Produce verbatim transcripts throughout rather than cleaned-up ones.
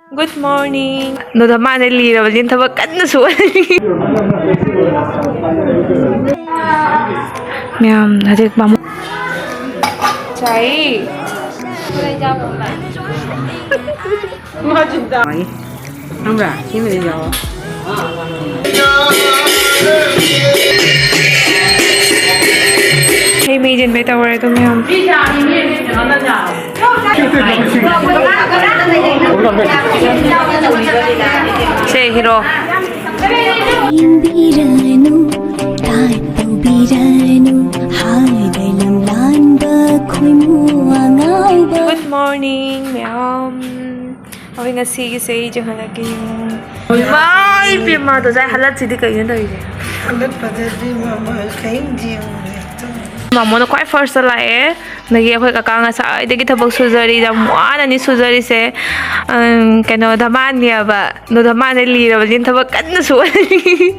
Good morning. ꯅꯣꯗꯃꯥꯅ ꯂꯤꯔꯕꯅꯤꯅ ꯊꯕꯛ ꯀꯟꯅ ꯁꯨꯍꯜꯂꯤ꯫ ꯃꯌꯥꯝ ꯍꯧꯖꯤꯛ ꯕꯥꯃꯣꯟ ꯆꯥꯏ꯫ ꯈꯪꯕ꯭ꯔꯥ? ꯁꯤꯃꯗꯤ ꯌꯥꯎꯋꯦ꯫ ꯍꯩ ꯃꯍꯤ ꯆꯦꯟꯕꯩ ꯇꯧꯔꯦ ꯑꯗꯨ ꯃꯌꯥꯝ꯫ ꯁꯦ, ꯍꯤꯔꯣ꯫ ꯌꯦꯡꯕꯤꯔꯅꯨ, ꯇꯥꯏ ꯇꯧꯕꯤꯔꯅꯨ, ꯍꯥꯏꯕ ꯂꯝ ꯂꯥꯟꯕ ꯈꯣꯏꯃꯨ ꯑꯉꯥꯎꯕ꯫ Good morning, ꯃꯌꯥꯝ꯫ ꯑꯩꯈꯣꯏ ꯉꯁꯤꯒꯤꯁꯦ ꯑꯩ ꯆꯪꯍꯜꯂꯛꯀꯦ ꯌꯦꯡꯉꯨ꯫ ꯏꯃꯥ ꯏꯄꯦꯝꯃ, ꯗꯣꯖꯥꯏ ꯍꯂꯠꯁꯤꯗꯤ ꯀꯩꯅꯣ ꯇꯧꯔꯤꯁꯦ? ꯍꯂꯠ ꯐꯖꯗ꯭ꯔꯤ ꯃꯃꯥ, ꯀꯔꯤꯝ ꯌꯦꯡꯉꯨꯔꯦ꯫ ꯃꯥꯃꯣꯅ ꯈ꯭ꯋꯥꯏ first ꯂꯥꯛꯑꯦ꯫ ꯑꯗꯒꯤ ꯑꯩꯈꯣꯏ ꯀꯀꯥ ꯉꯁꯥꯏꯗꯒꯤ ꯊꯕꯛ ꯁꯨꯖꯔꯤ, ꯌꯥꯝ ꯋꯥꯅꯅꯤ ꯁꯨꯖꯔꯤꯁꯦ꯫ ꯑꯪ, ꯀꯩꯅꯣ, ꯙꯃꯥꯟꯅꯦꯕ꯫ ꯑꯗꯣ ꯙꯃꯥꯟꯅ ꯂꯤꯔꯕꯅꯤꯅ ꯊꯕꯛ ꯀꯟꯅ ꯁꯨꯍꯜꯂꯤ꯫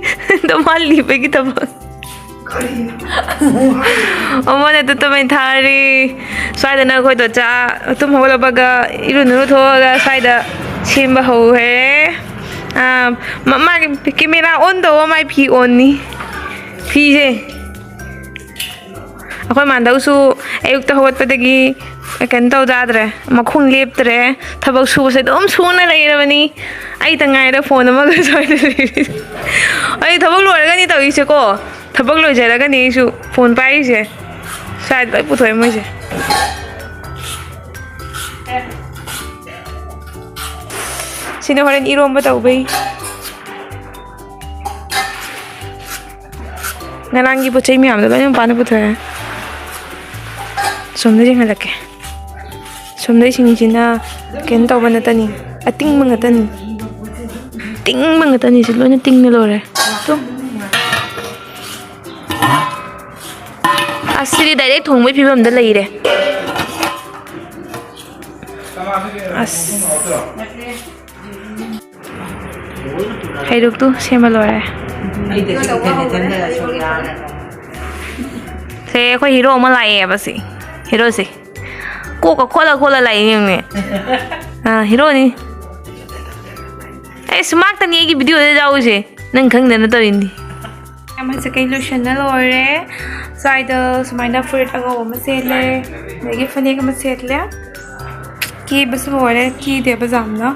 ꯙꯃꯥꯟ ꯂꯤꯕꯒꯤ ꯊꯕꯛ꯫ ꯀꯔꯤꯅꯣ? ꯑꯃꯅ ꯇꯨ ꯇꯨꯃꯩ ꯊꯥꯔꯤ꯫ ꯁ꯭ꯋꯥꯏꯗꯅ ꯑꯩꯈꯣꯏꯗꯣ ꯆꯥ ꯇꯨꯝ ꯍꯧꯒꯠꯂꯛꯄꯒ ꯏꯔꯨ ꯅꯨꯔꯨ ꯊꯣꯛꯑꯒ ꯁ꯭ꯋꯥꯏꯗ ꯁꯦꯝꯕ ꯍꯧꯈ꯭ꯔꯦ꯫ ꯑꯥ, ꯃ-, ꯃꯥꯒꯤ camera on ꯇꯧꯕ, ꯃꯥꯏ ꯐꯤ on ꯅꯤ꯫ ꯐꯤꯁꯦ꯫ ꯑꯩꯈꯣꯏ ꯃꯥꯟꯗꯧꯁꯨ ꯑꯌꯨꯛꯇ ꯍꯧꯒꯠꯄꯗꯒꯤ ꯀꯩꯅꯣ ꯇꯧ ꯌꯥꯗ꯭ꯔꯦ, ꯃꯈꯣꯡ ꯂꯦꯞꯇ꯭ꯔꯦ, ꯊꯕꯛ ꯁꯨꯕꯁꯦ ꯑꯗꯨꯝ ꯁꯨꯅ ꯂꯩꯔꯕꯅꯤ꯫ ꯑꯩꯇ ꯉꯥꯏꯔꯦ phone ꯑꯃꯒ ꯁ꯭ꯋꯥꯏꯗ ꯂꯩꯔꯤꯁꯦ꯫ ꯑꯩ ꯊꯕꯛ ꯂꯣꯏꯔꯒꯅꯤ ꯇꯧꯔꯤꯁꯦꯀꯣ, ꯊꯕꯛ ꯂꯣꯏꯖꯔꯒꯅꯤ ꯑꯩꯁꯨ phone ꯄꯥꯏꯔꯤꯁꯦ꯫ ꯁ꯭ꯋꯥꯏꯗ ꯂꯣꯏ ꯄꯨꯊꯣꯛꯑꯦ ꯃꯣꯏꯁꯦ꯫ ꯁꯤꯅ ꯍꯣꯔꯦꯟ ꯏꯔꯣꯝꯕ ꯇꯧꯕꯩ꯫ ꯉꯔꯥꯡꯒꯤ ꯄꯣꯠ ꯆꯩ ꯃꯌꯥꯝꯗꯣ ꯂꯣꯏꯅ ꯃꯄꯥꯟꯗ ꯄꯨꯊꯣꯛꯑꯦ꯫ ꯁꯣꯝꯗ ꯌꯦꯡꯍꯜꯂꯛꯀꯦ꯫ ꯁꯣꯝꯗꯩꯁꯤꯡꯁꯤꯅ ꯀꯩꯅꯣ ꯇꯧꯕ ꯅꯠꯇꯅꯤ, ꯑꯇꯤꯡꯕ ꯉꯥꯛꯇꯅꯤ꯫ ꯇꯤꯡꯕ ꯉꯥꯛꯇꯅꯤ, ꯁꯤ ꯂꯣꯏꯅ ꯇꯤꯡꯅ ꯂꯣꯏꯔꯦ꯫ ꯇꯨ꯫ ꯑꯁ, ꯁꯤꯗꯤ direct ꯊꯣꯡꯕꯒꯤ ꯐꯤꯕꯝꯗ ꯂꯩꯔꯦ꯫ ꯑꯁ꯫ ꯍꯩꯔꯨꯛꯇꯨ ꯁꯦꯝꯕ ꯂꯣꯏꯔꯦ꯫ ꯑꯩꯗꯁꯨ ꯀꯩꯅꯣ ꯆꯪꯗꯔꯁꯨ ꯌꯥꯔꯦ꯫ ꯁꯦ, ꯑꯩꯈꯣꯏ ꯍꯤꯔꯣ ꯑꯃ ꯂꯥꯛꯑꯦꯕ ꯁꯤ꯫ ꯍꯤꯔꯣꯁꯦ꯫ ꯀꯣꯛꯀ ꯈꯣꯠꯂ ꯈꯣꯠꯂ ꯂꯥꯛꯏ ꯌꯦꯡꯉꯨꯅꯦ꯫ ꯑꯥ, ꯍꯤꯔꯣꯅꯤ꯫ ꯑꯩ ꯁꯨꯃꯥꯛꯇꯅꯤ ꯑꯩꯒꯤ ꯚꯤꯗꯤꯑꯣꯗ ꯌꯥꯎꯔꯤꯁꯦ, ꯅꯪ ꯈꯪꯗꯅ ꯇꯧꯔꯤꯅꯤ꯫ ꯌꯥꯝ ꯍꯧꯖꯤꯛ ꯑꯩ ꯂꯣꯏꯁꯟꯅ ꯂꯣꯏꯔꯦ꯫ ꯁ꯭ꯋꯥꯏꯗ ꯁꯨꯃꯥꯏꯅ ꯐꯨꯔꯤꯠ ꯑꯉꯧꯕ ꯑꯃ ꯁꯦꯠꯂꯦ, ꯑꯗꯒꯤ ꯐꯅꯦꯛ ꯑꯃ ꯁꯦꯠꯂꯦ꯫ ꯀꯦꯕꯁꯨ ꯂꯣꯏꯔꯦ, ꯀꯦꯗꯦꯕ ꯌꯥꯝꯅ꯫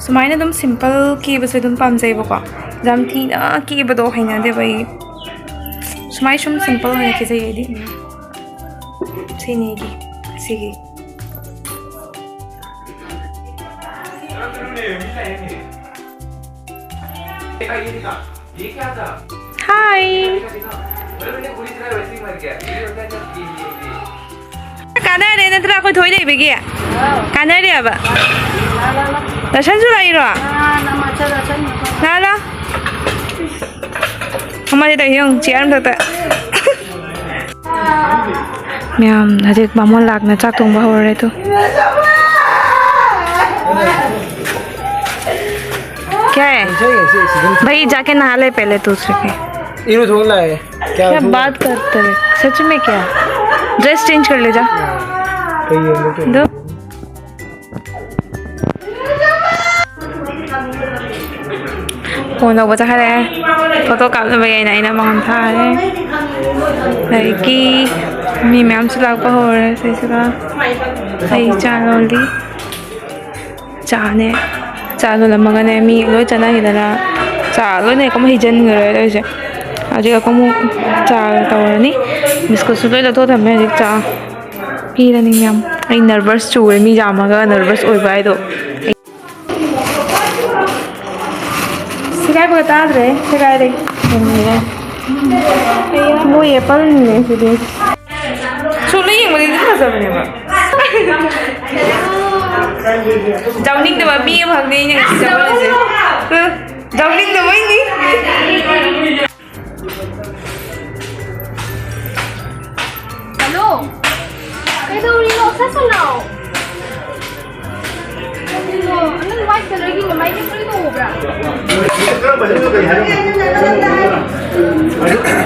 ꯁꯨꯃꯥꯏꯅ ꯑꯗꯨꯝ ꯁꯤꯝꯄꯜ ꯀꯦꯕꯁꯦ ꯑꯗꯨꯝ ꯄꯥꯝꯖꯩꯕꯀꯣ꯫ ꯌꯥꯝ ꯊꯤꯅ ꯀꯦꯕꯗꯣ ꯍꯩꯅꯗꯦꯕ ꯑꯩ꯫ ꯁꯨꯃꯥꯏ ꯁꯨꯝ ꯁꯤꯝꯄꯜ ꯑꯣꯏꯅ ꯀꯦꯖꯩ ꯑꯩꯗꯤ꯫ ꯁꯤꯅꯤ ꯑꯩꯒꯤ ꯁꯤꯒꯤ꯫ ꯍꯥꯏ꯫ ꯀꯥꯟꯅꯔꯦ ꯅꯠꯇ꯭ꯔꯥ ꯑꯩꯈꯣꯏ ꯊꯣꯏ ꯂꯩꯕꯒꯤ? ꯀꯥꯟꯅꯔꯦꯕ꯫ ꯔꯁꯟꯁꯨ ꯂꯩꯔꯣ? ꯂꯥ, ꯂꯥ꯫ ꯃꯃꯥꯗꯤ ꯇꯧꯔꯤ ꯌꯦꯡꯉꯨ, ꯆꯤꯌꯔ ꯑꯃꯈꯛꯇ꯫ ꯃꯌꯥꯝ ꯍꯧꯖꯤꯛ ꯕꯥꯃꯣꯟ ꯂꯥꯛꯅ ꯆꯥꯛ ꯊꯣꯡꯕ ꯍꯧꯔꯦ ꯇꯨ꯫ क्या है? भाई जाके नहा ले पहले तू उसके। ईरू थोड़ा है। क्या क्या बात करते हैं? सच में क्या? ड्रेस चेंज कर ले जा। दो। ꯐꯣꯟ ꯂꯧꯕ ꯆꯠꯈꯔꯦ꯫ ꯐꯣꯇꯣ ꯀꯥꯞꯅꯕꯒꯤ ꯑꯩꯅ, ꯑꯩꯅ ꯃꯉꯣꯟ ꯊꯥꯔꯦ꯫ ꯑꯗꯒꯤ ꯃꯤ ꯃꯌꯥꯝꯁꯨ ꯂꯥꯛꯄ ꯍꯧꯔꯦ ꯁꯤꯁꯤꯗ꯫ ꯑꯩ ꯆꯥ ꯂꯣꯜꯂꯤ꯫ ꯆꯥꯅꯦ꯫ ꯆꯥ ꯂꯣꯜꯂꯝꯃꯒꯅꯦ ꯃꯤ ꯂꯣꯏ ꯆꯠꯅꯈꯤꯗꯅ ꯆꯥ ꯂꯣꯏꯅ ꯍꯦꯛ ꯑꯃꯨꯛ ꯍꯩꯖꯤꯟꯈ꯭ꯔꯦ ꯇꯧꯔꯤꯁꯦ꯫ ꯍꯧꯖꯤꯛ ꯑꯃꯨꯛ ꯆꯥ ꯇꯧꯔꯅꯤ꯫ ꯕꯤꯁꯀꯨꯠꯁꯨ ꯂꯣꯏ ꯂꯧꯊꯣꯛꯑ ꯊꯝꯃꯦ꯫ ꯍꯧꯖꯤꯛ ꯆꯥ ꯄꯤꯔꯅꯤ ꯃꯌꯥꯝ꯫ ꯑꯩ ꯅꯔꯚꯁ ꯆꯨꯔꯦ, ꯃꯤ ꯌꯥꯝꯃꯒ ꯅꯔꯚꯁ ꯑꯣꯏꯕ ꯍꯥꯏꯗꯣ꯫ ꯁꯦꯒꯥꯏꯕꯒ ꯇꯥꯗ꯭ꯔꯦ, ꯁꯦꯒꯥꯏꯔꯦ꯫ ꯃꯣꯏ ꯑꯦꯄꯜꯅꯤꯅꯦ ꯁꯤꯗꯤ꯫ ꯁꯨꯝꯅ ꯌꯦꯡꯕꯗꯗꯤ ꯐꯖꯕꯅꯦꯕ꯫ ꯌꯥꯎꯅꯤꯡꯗꯕ ꯃꯤ ꯑꯃꯈꯛꯅꯦ ꯑꯩꯅ ꯉꯁꯤ ꯆꯪꯍꯜꯂꯤꯁꯦ꯫ ꯌꯥꯎꯅꯤꯡꯗꯕꯩꯅꯤ꯫ ꯍꯜꯂꯣ꯫ ꯀꯩꯗꯧꯔꯤꯅꯣ? ꯁꯠ ꯁꯠ ꯂꯥꯛꯑꯣ꯫ ꯀꯩꯅꯣ, ꯅꯪ white colourꯒꯤ ꯃꯃꯥꯏꯗ ꯀꯔꯤ ꯇꯧꯕ꯭ꯔꯥ?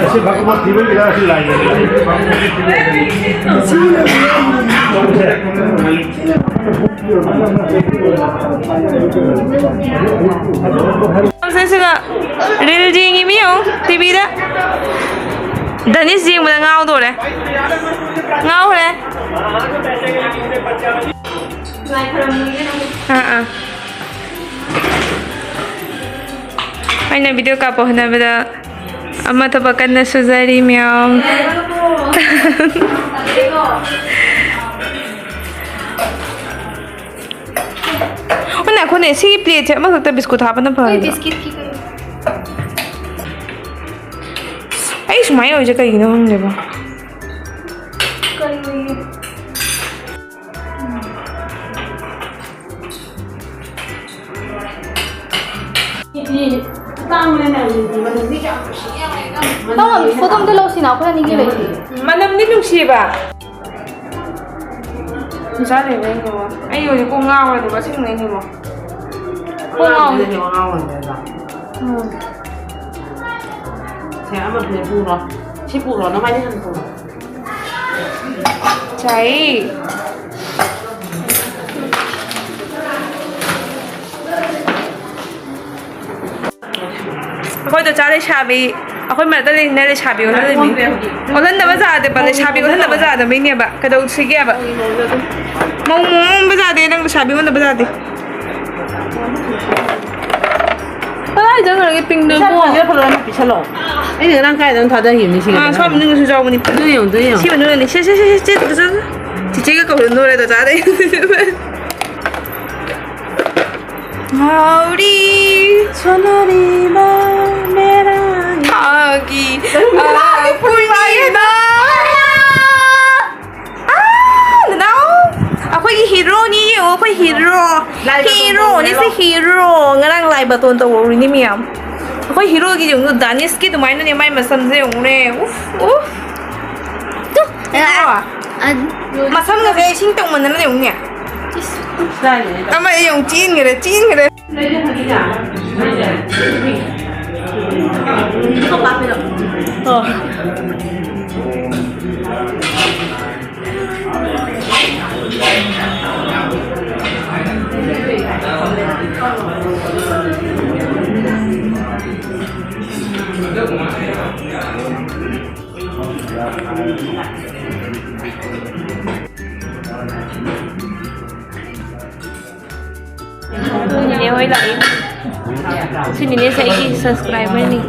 ꯑꯁꯤ ꯚꯒꯋꯠ ꯊꯤꯕꯒꯤꯔ ꯑꯁꯤ ꯂꯥꯏꯅꯤ? ꯁꯤꯒ ꯔꯤꯜ ꯌꯦꯡꯉꯤ ꯃꯤ ꯌꯦꯡꯉꯨ ꯇꯤꯚꯤꯗ꯫ ꯗꯅꯤꯁ ꯌꯦꯡꯕꯗ ꯉꯥꯎꯗꯣꯔꯦ꯫ ꯉꯥꯎꯈ꯭ꯔꯦ꯫ ꯑꯥ, ꯑꯥ꯫ ꯑꯩꯅ ꯚꯤꯗꯤꯑꯣ ꯀꯥꯞꯄ ꯍꯣꯠꯅꯕꯗ ꯑꯃ ꯊꯕꯛ ꯀꯟꯅ ꯁꯨꯖꯔꯤ ꯃꯌꯥꯝ꯫ ꯑꯣ, ꯉꯥꯏꯈꯣꯅꯦ, ꯁꯤꯒꯤ ꯄ꯭ꯂꯦꯠꯁꯦ ꯑꯃꯈꯛꯇ ꯕꯤꯁꯀꯨꯠ ꯍꯥꯞꯄꯅ ꯐꯔꯗ꯭ꯔꯣ? ꯕꯤꯁꯀꯤꯠꯀꯤ ꯀꯩ? ꯑꯩ ꯁꯨꯃꯥꯏꯅ ꯑꯣꯏꯁꯦ ꯀꯩꯒꯤꯅꯣ ꯈꯪꯗꯦꯕ꯫ ꯀꯔꯤ ꯑꯣꯏꯌꯦ? ꯇꯥꯃꯣ, ꯐꯣꯇꯣ ꯑꯝꯇ ꯂꯧꯁꯤꯅ, ꯑꯩꯈꯣꯏ ꯑꯅꯤꯒꯤ ꯂꯩꯇꯦ꯫ ꯃꯅꯝꯗꯤ ꯅꯨꯡꯁꯤꯕ꯫ ꯅꯨꯡꯁꯥ ꯂꯩꯕ ꯑꯩ ꯉꯧ-, ꯑꯩ ꯍꯧꯖꯤꯛ ꯀꯣꯛ ꯉꯥꯎꯔꯦ ꯑꯗꯨꯒ ꯑꯁꯦꯡꯕꯩꯅꯦꯕꯣ꯫ ꯀꯣꯛ ꯉꯥꯎꯔꯦ꯫ ꯉꯥꯎꯔꯦ ꯍꯥꯏꯕ꯫ ꯎꯝ꯫ ꯁꯦ, ꯑꯃ ꯄꯨꯔꯣ꯫ ꯁꯤ ꯄꯨꯔꯣ, ꯅꯕꯥꯅꯤ ꯍꯥꯟꯅ ꯄꯨꯔꯣ꯫ ꯆꯥꯏ꯫ ꯑꯩꯈꯣꯏꯗꯣ ꯆꯥ ꯂꯩꯁꯥꯕꯤ, ꯑꯩꯈꯣꯏ ꯃꯔꯛꯇ ꯂꯩꯅ ꯂꯩꯁꯥꯕꯤ ꯑꯣꯜꯍꯜꯂꯤꯃꯤ꯫ ꯑꯣꯜꯍꯟꯗꯕ ꯌꯥꯗꯦꯕ, ꯂꯩꯁꯥꯕꯤ ꯑꯣꯜꯍꯟꯗꯕ ꯌꯥꯗꯕꯩꯅꯦꯕ꯫ ꯀꯩꯗꯧꯁꯤꯒꯦꯕ? ꯃꯧ ꯑꯣꯟꯕ ꯌꯥꯗꯦ, ꯅꯪ ꯂꯩꯁꯥꯕꯤ ꯑꯣꯟꯗꯕ ꯌꯥꯗꯦ꯫ ꯀꯗꯥꯏ ꯆꯠꯈ꯭ꯔꯒꯦ ꯄꯤꯡꯗꯨꯕꯣ? ꯄꯩꯁꯥ ꯐꯪꯉꯦ, ꯐꯪꯉꯦ, ꯑꯃ ꯄꯤꯁꯜꯂꯣ꯫ ꯑꯩꯅ ꯉꯔꯥꯡ ꯀꯥꯏꯗꯅꯣ ꯊꯥꯗꯈꯤꯕꯅꯤ ꯁꯤꯒꯤ ꯑꯥ, ꯁ꯭ꯋꯥꯏ ꯃꯅꯨꯡꯗꯁꯨ ꯌꯥꯎꯕꯅꯤ꯫ ꯑꯗꯨ ꯌꯦꯡꯉꯣ, ꯑꯗꯨ ꯌꯦꯡꯉꯣ꯫ ꯁꯤ ꯃꯅꯨꯡꯗꯅꯤ꯫ ꯁꯦ, ꯁꯦ, ꯁꯦ, ꯁꯦ, ꯆꯦ, ꯆꯦ, ꯆꯦ, ꯆꯦ꯫ ꯆꯤꯆꯦꯒ ꯀꯧꯔ ꯅꯣꯏꯔꯦ ꯗꯣꯖꯥꯗꯩ꯫ ꯉꯥꯎꯔꯤ ꯁꯣꯅꯔꯤꯕ ꯃꯦꯔꯥ ꯊꯥꯒꯤ ꯑꯄꯨꯟꯕ꯫ ꯑꯥ, ꯅꯅꯥꯎ, ꯑꯩꯈꯣꯏꯒꯤ ꯍꯤꯔꯣꯅꯤ ꯌꯦꯡꯉꯣ, ꯑꯩꯈꯣꯏ ꯍꯤꯔꯣ꯫ ꯂꯥꯏ ꯕꯇꯣꯟ ꯍꯤꯔꯣꯅꯤ, ꯁꯤ ꯇꯧꯔꯤꯔꯣ? ꯍꯤꯔꯣ꯫ ꯉꯔꯥꯡ ꯂꯥꯏ ꯕꯇꯣꯟ ꯇꯧꯔꯨꯔꯤꯅꯤ ꯃꯌꯥꯝ꯫ ꯑꯩꯈꯣꯏ ꯍꯤꯔꯣꯒꯤ ꯌꯦꯡꯉꯨ, ꯗꯥꯅꯤꯁꯀꯤ ꯑꯗꯨꯃꯥꯏꯅꯅꯦ ꯃꯥꯏ ꯃꯁꯝꯁꯦ ꯌꯦꯡꯉꯨꯅꯦ꯫ ꯎꯐ, ꯎꯐ꯫ ꯇꯨ, ꯍꯤꯔꯣ꯫ ꯑ-, ꯃꯁꯝꯒꯁꯦ ꯏꯁꯤꯡ ꯇꯧꯃꯟꯗꯅ ꯌꯦꯡꯉꯨꯅꯦ꯫ ꯏꯁ꯫ ꯑꯃ ꯌꯦꯡꯉꯨ, ꯆꯦꯟꯈ꯭ꯔꯦ, ꯆꯦꯟꯈ꯭ꯔꯦ꯫ ꯅꯦꯅꯦ ꯍꯣꯏ ꯂꯥꯛꯏ꯫ ꯁꯤ ꯅꯦꯅꯦꯁꯦ ꯑꯩꯒꯤ subscriberꯅꯤ꯫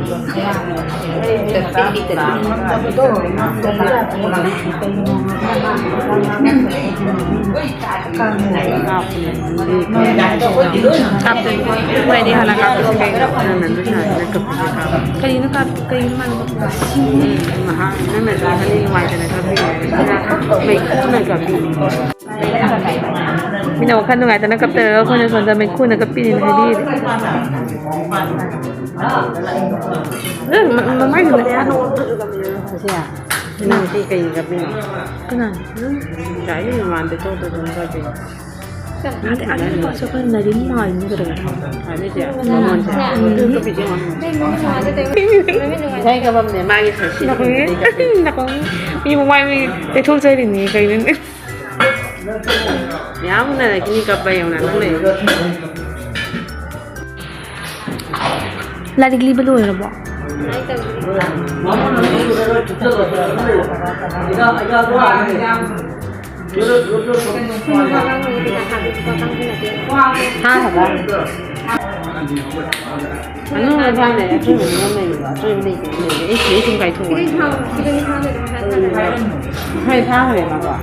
ꯀꯥꯞꯇꯣꯏꯅꯤ꯫ ꯃꯣꯏ ꯑꯅꯤ ꯍꯥꯟꯅ ꯀꯥꯞꯄꯁꯤ ꯀꯩꯅꯣ? ꯀꯔꯤꯅꯣ ꯀꯥꯞ-, ꯀꯔꯤꯅꯣ ꯃꯥꯅ ꯀꯥꯞꯄꯤꯗꯣꯏꯁꯦ? ꯅꯪꯅꯁꯨ ꯍꯥꯏꯗꯤ ꯅꯨꯡꯉꯥꯏꯇꯅ ꯀꯥꯞꯄꯤꯔꯦ꯫ ꯃꯩꯈꯨꯅ ꯀꯥꯞꯄꯤꯔꯦ꯫ ꯃꯤꯅ ꯋꯥꯈꯜ ꯅꯨꯡꯉꯥꯏꯇꯅ ꯀꯞꯇꯔꯒ ꯑꯩꯈꯣꯏꯅ ꯁꯣꯝꯗ ꯃꯩꯈꯨꯅ ꯀꯞꯄꯤꯔꯤꯅ ꯍꯥꯏꯕꯤꯔꯤꯅꯦ꯫ ꯎꯝ, ꯃ-, ꯃꯃꯥꯏꯗꯨꯅ ꯅꯪꯗꯤ ꯀꯩ ꯀꯞꯄꯤꯅꯣ? ꯀꯅꯥꯅꯣ? ꯒꯥꯔꯤ ꯃꯃꯥꯟꯗ ꯊꯣꯛꯇꯗꯅ ꯀꯞꯄꯤ꯫ ꯅꯠꯇꯦ, ꯑꯗꯨ ꯅꯨꯄꯥꯁꯨ ꯈꯔ ꯅꯔꯤꯟ ꯃꯥꯜꯂꯤꯅꯦ ꯀꯩꯗꯧꯔꯒꯦ? ꯑꯗꯨꯗꯤ ꯃꯃꯣꯟꯁꯦ꯫ ꯉꯁꯥꯏ ꯀꯞꯄꯝꯅꯦ, ꯃꯥꯒꯤ ꯁꯛꯁꯤ꯫ ꯅꯥꯀꯣꯡ-, ꯅꯥꯀꯣꯡ-, ꯃꯤ ꯃꯃꯥꯏ ꯃꯤ ꯇꯩꯊꯣꯛꯆꯔꯤꯅꯦ ꯀꯩꯅꯣꯅꯦ꯫ ꯌꯥꯝꯅ ꯀꯤꯅꯤ ꯀꯞꯄ ꯌꯦꯡꯉꯨꯅ ꯑꯗꯨꯝ ꯂꯩ꯫ ꯂꯥꯏꯔꯤꯛ ꯂꯤꯕ ꯂꯣꯏꯔꯕꯣ? ꯊꯥ ꯍꯥꯏꯕ? ꯑꯅꯧꯕ ꯊꯥ ꯂꯩꯔꯦ, ꯑꯆꯣꯏꯕ ꯃꯌꯥꯝ ꯂꯩꯔꯦꯕ, ꯑꯆꯣꯏꯕ ꯂꯩꯇꯦ, ꯂꯩꯔꯦ꯫ ꯑꯩ ꯁꯤꯗꯩ ꯁꯨꯝ ꯀꯥꯏꯊꯣꯛꯑꯣ꯫ ꯍꯣꯏ, ꯊꯥꯈ꯭ꯔꯦ ꯃꯥꯀꯣ꯫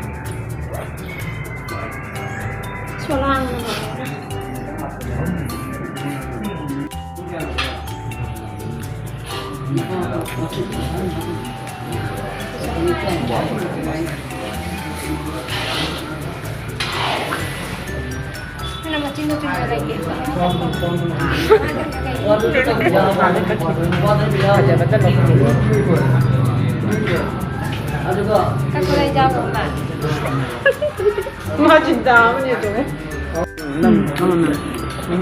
ꯃꯥ ꯆꯤꯟꯇꯥ ꯑꯃꯅꯦ ꯑꯗꯨꯝ꯫ ꯅꯝ, ꯅꯝ, ꯅꯝ꯫ ꯅꯝ,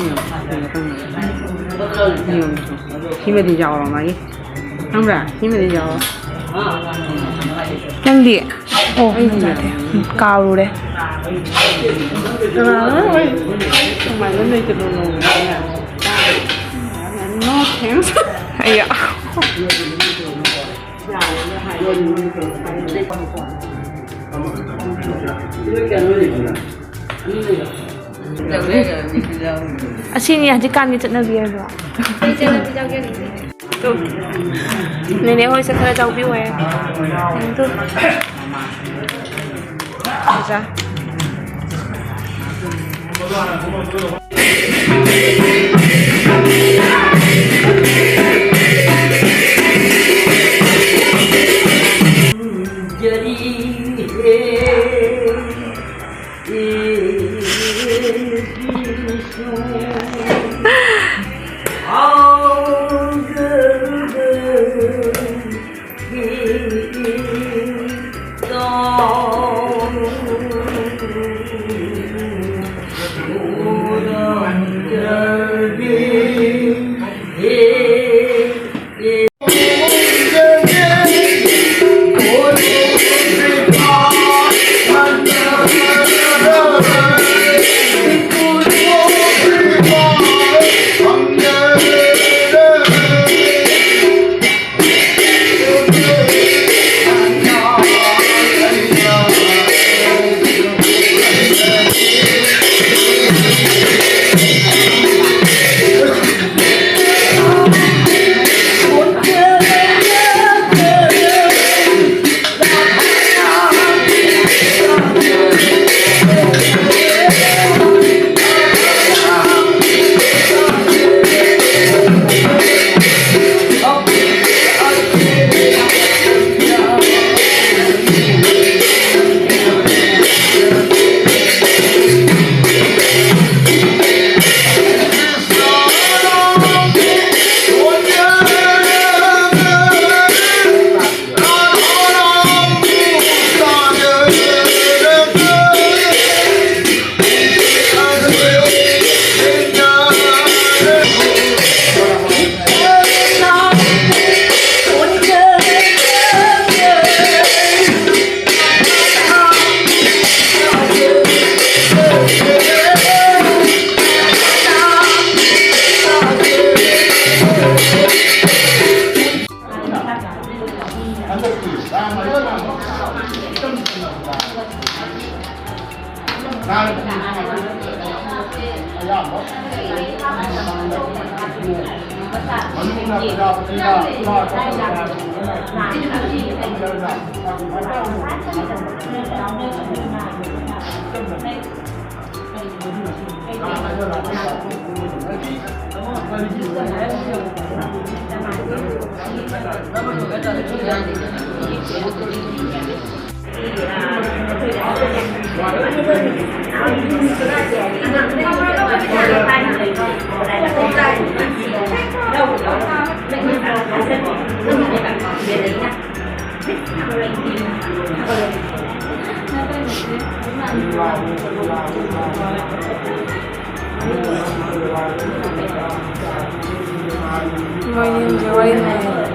ꯅꯝ꯫ ꯁꯤꯃꯗꯤ ꯌꯥꯎꯔꯣ ꯃꯥꯒꯤ꯫ ꯈꯪꯕ꯭ꯔꯥ? ꯁꯤꯃꯗꯤ ꯌꯥꯎꯔꯣ꯫ ꯅꯪꯗꯤ? ꯑꯣ, ꯅꯪ ꯆꯥꯗꯦ꯫ ꯎꯝ, ꯀꯥꯎꯔꯨꯔꯦ꯫ ꯀꯅꯥꯅꯣ? ꯍꯣꯏ꯫ ꯀꯃꯥꯏꯅ ꯂꯩꯇꯅꯣ? No thanks꯫ ꯑꯩꯌꯥ꯫ ꯑꯁꯤꯅꯤ ꯍꯧꯖꯤꯛꯀꯥꯟꯒꯤ ꯆꯠꯅꯕꯤ ꯍꯥꯏꯕ꯫ ꯅꯦꯅꯦ ꯍꯣꯏꯁꯦ ꯈꯔ ꯆꯥꯎꯕꯤꯌꯨ ꯍꯥꯏ꯫ ꯑꯗꯨ ꯑꯣꯖꯥ꯫ ꯃꯣꯏꯅꯤ ꯍꯧꯖꯤꯛ ꯋꯥꯔꯤ ꯅꯨꯡꯉꯥꯏ꯫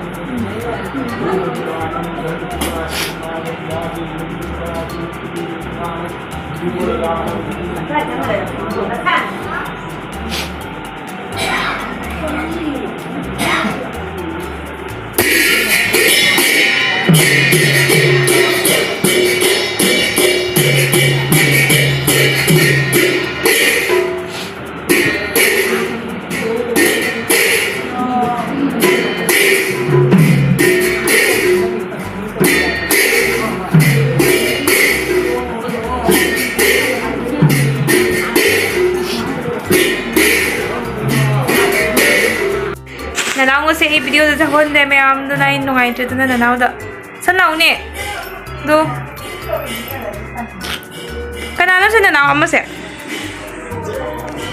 ꯅꯅꯥꯎ ꯉꯁꯤ ꯑꯩ ꯚꯤꯗꯤꯑꯣꯗ ꯆꯪꯍꯟꯗꯦ ꯃꯌꯥꯝꯗꯨꯅ ꯑꯩ ꯅꯨꯡꯉꯥꯏꯇ꯭ꯔꯦꯗꯅ ꯅꯅꯥꯎꯗ꯫ ꯁꯟ ꯂꯥꯎꯅꯦ꯫ ꯑꯗꯣ ꯀꯅꯥꯅꯣ ꯁꯤ ꯅꯅꯥꯎ ꯑꯃꯁꯦ?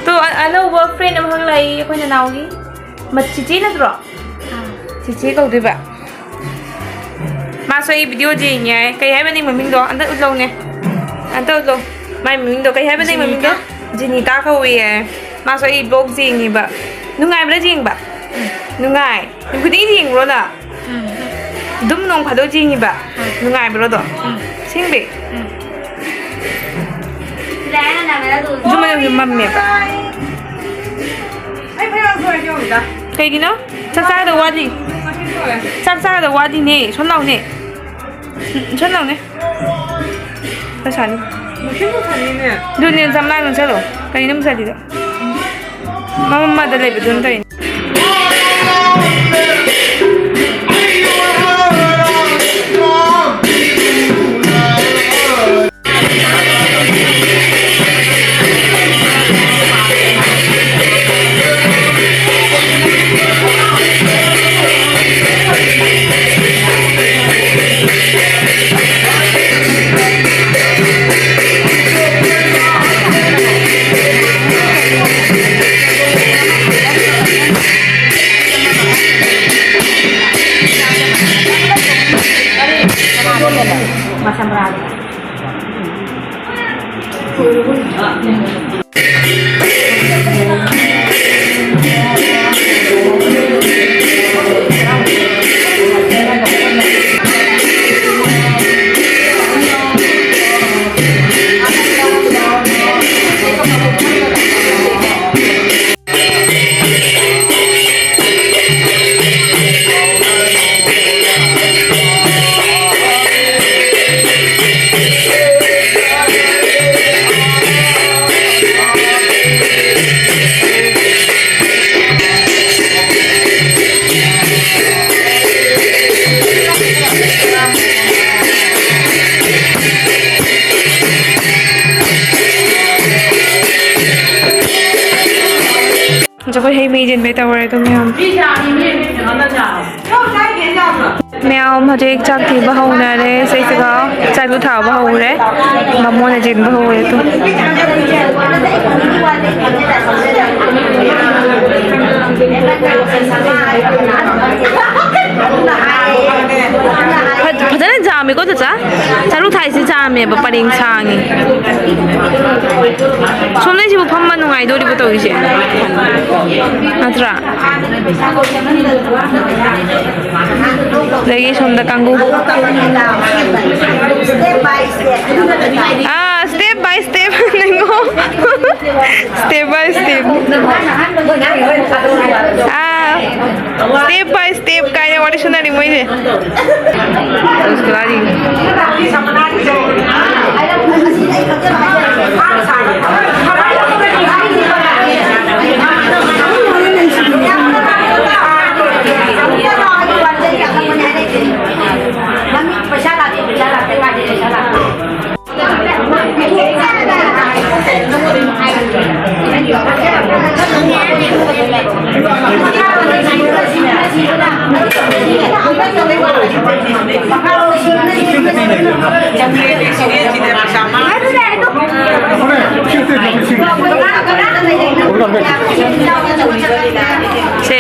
ꯇꯣ ꯑ-, ꯑꯅꯧꯕ ꯐ꯭ꯔꯦꯟ ꯑꯃꯈꯛ ꯂꯥꯛꯏ ꯑꯩꯈꯣꯏ ꯅꯅꯥꯎꯒꯤ꯫ ꯃ-, ꯆꯤꯆꯦ ꯅꯠꯇ꯭ꯔꯣ? ꯆꯤꯆꯦ ꯀꯧꯗꯣꯏꯕ꯫ ꯃꯥꯁꯨ ꯑꯩ ꯚꯤꯗꯤꯑꯣ ꯌꯦꯡꯉꯦ ꯍꯥꯏ꯫ ꯀꯩ ꯍꯥꯏꯕ ꯅꯪ ꯃꯃꯤꯡꯗꯣ? ꯑꯝꯇ ꯎꯠꯂꯧꯅꯦ꯫ ꯑꯝꯇ ꯎꯠꯂꯧ꯫ ꯃꯥꯏ ꯃꯃꯤꯡꯗꯣ ꯀꯩ ꯍꯥꯏꯕ ꯅꯪ ꯃꯃꯤꯡꯗꯣ? ꯖꯤꯅꯤꯇꯥ꯫ ꯖꯤꯅꯤꯇꯥ ꯀꯧꯏꯌꯦ꯫ ꯃꯥꯁꯨ ꯑꯩ ꯕ꯭ꯂꯣꯒ ꯌꯦꯡꯉꯤꯕ꯫ ꯅꯨꯡꯉꯥꯏꯕ꯭ꯔꯥ ꯌꯦꯡꯕ? ꯎꯝ꯫ ꯅꯨꯡꯉꯥꯏ꯫ ꯅꯨꯃꯤꯠ ꯈꯨꯗꯤꯡꯒꯤ ꯌꯦꯡꯕ꯭ꯔꯣ ꯅꯪ? ꯎꯝ꯫ ꯑꯗꯨꯝ ꯅꯣꯡ ꯐꯥꯗꯣꯛ ꯌꯦꯡꯉꯤꯕ? ꯎꯝ꯫ ꯅꯨꯡꯉꯥꯏꯕ꯭ꯔꯣ ꯑꯗꯣ? ꯎꯝ꯫ ꯁꯤꯡꯕꯤ? ꯎꯝ꯫ ꯁꯨꯝ ꯃꯅꯝꯁꯦ ꯃꯝꯃꯦꯕ꯫ ꯀꯩꯒꯤꯅꯣ? ꯆꯥꯛ ꯆꯥꯒꯗ ꯋꯥꯠꯂꯤ꯫ ꯆꯥꯛ ꯆꯥꯒꯗ ꯋꯥꯠꯂꯤꯅꯦ꯫ ꯁꯣꯝ ꯂꯥꯎꯅꯦ꯫ ꯁꯣꯝ ꯂꯥꯎꯅꯦ꯫ ꯄꯩꯁꯥꯅꯤ꯫ ꯑꯗꯨꯅꯦ ꯆꯥꯝꯃꯉꯥ ꯆꯠꯂꯣ꯫ ꯀꯩꯅꯣ ꯄꯩꯁꯥꯗꯤꯗꯣ? ꯃꯃꯥꯡꯗ ꯂꯩꯕꯗꯨꯅ ꯇꯧꯔꯤꯅꯦ꯫ ꯖꯒꯣꯏ ꯍꯩ ꯃꯍꯤ ꯆꯦꯟꯕꯩ ꯇꯧꯔꯦ ꯑꯗꯨ ꯃꯌꯥꯝ꯫ ꯃꯌꯥꯝ ꯍꯧꯖꯤꯛ ꯆꯥꯛ ꯊꯤꯕ ꯍꯧꯅꯔꯦ꯫ ꯁꯤꯁꯤꯒ ꯆꯥꯛꯁꯨ ꯊꯥꯕ ꯍꯧꯔꯦ꯫ ꯕꯥꯃꯣꯟꯅ ꯆꯦꯟꯕ ꯍꯧꯔꯦ ꯑꯗꯨ꯫ ꯐꯖꯅ ꯖꯥꯝꯃꯦꯀꯣ ꯆꯆꯥ? ꯆꯥꯔꯨ ꯊꯥꯏꯁꯦ ꯖꯥꯝꯃꯦꯕ, ꯄꯔꯦꯡ ꯁꯥꯡꯉꯤ꯫ ꯁꯣꯝꯗꯩꯁꯤꯕꯨ ꯐꯝꯕ ꯅꯨꯡꯉꯥꯏꯗꯣꯔꯤꯕꯣ ꯇꯧꯔꯤꯁꯦ? ꯅꯠꯇ꯭ꯔꯥ? ꯑꯗꯒꯤ ꯁꯣꯝꯗ ꯀꯥꯡꯕꯨ꯫ ꯑꯥ, step by step ꯅꯤꯉꯣ꯫ Step by step꯫ Ah, step by step ꯀꯥꯏꯅ ꯋꯥꯔꯤ ꯁꯥꯟꯅꯔꯤ ꯃꯣꯏꯁꯦ꯫ ꯀꯔꯤ?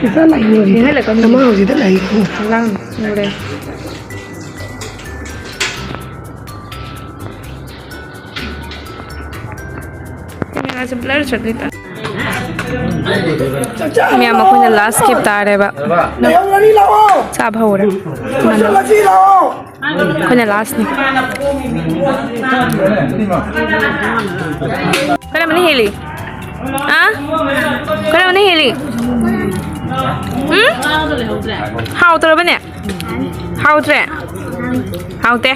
ꯈꯤꯇ ꯂꯩ ꯂꯣꯏꯔꯦ꯫ ꯏꯍꯜꯂꯛꯀꯅꯨ꯫ ꯑꯃ ꯍꯧꯖꯤꯛꯇ ꯂꯩ꯫ ꯂꯥꯡ ꯂꯣꯏꯔꯦ꯫ ꯀꯦꯃꯦꯔꯥꯁꯦ blur ꯆꯠꯂꯤꯗ꯫ ꯃꯌꯥꯝ, ꯑꯩꯈꯣꯏꯅ ꯂꯥꯁ ꯀꯦꯞ ꯇꯥꯔꯦꯕ꯫ ꯂꯩꯍꯧꯔꯅꯤ, ꯂꯥꯛꯑꯣ꯫ ꯆꯥꯕ ꯍꯧꯔꯦ꯫ ꯃꯁꯤ ꯂꯥꯛꯑꯣ꯫ ꯑꯩꯈꯣꯏꯅ ꯂꯥꯁꯅꯤ꯫ ꯀꯔꯝꯕꯅ ꯍꯦꯜꯂꯤ? ꯑ? ꯀꯔꯝꯕꯅ ꯍꯦꯜꯂꯤ? ꯎꯝ? ꯍꯥꯎꯇ꯭ꯔꯕꯅꯦ? ꯍꯥꯎꯇ꯭ꯔꯦ? ꯍꯥꯎꯇꯦ?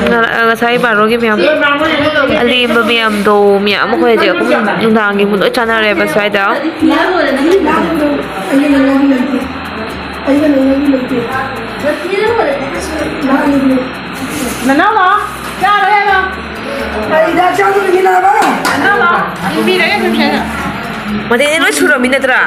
ꯉ-, ꯉꯁꯥꯏ ꯕꯥꯔꯣꯒꯤ ꯃꯌꯥꯝ, ꯑꯂꯦꯝꯕ ꯃꯌꯥꯝꯗꯣ, ꯃꯌꯥꯝ ꯑꯩꯈꯣꯏ ꯍꯧꯖꯤꯛ ꯑꯩꯈꯣꯏ ꯅꯨꯡꯗꯥꯡꯒꯤ ꯑꯃꯨꯛ ꯂꯣꯏ ꯆꯥꯅꯔꯦꯕ ꯁ꯭ꯋꯥꯏꯗ꯫ ꯅꯅꯥꯎ ꯂꯥꯛꯑꯣ, ꯆꯥꯔꯣ ꯍꯥꯏꯔꯣ꯫ ꯅꯅꯥꯎ ꯂꯥꯛꯑꯣ, ꯄꯤꯕꯤꯔꯒꯦ ꯑꯗꯨꯝ ꯁꯦ꯫ ꯃꯇꯦꯛꯅꯦ ꯂꯣꯏ ꯁꯨꯔꯝꯃꯤ ꯅꯠꯇ꯭ꯔꯥ?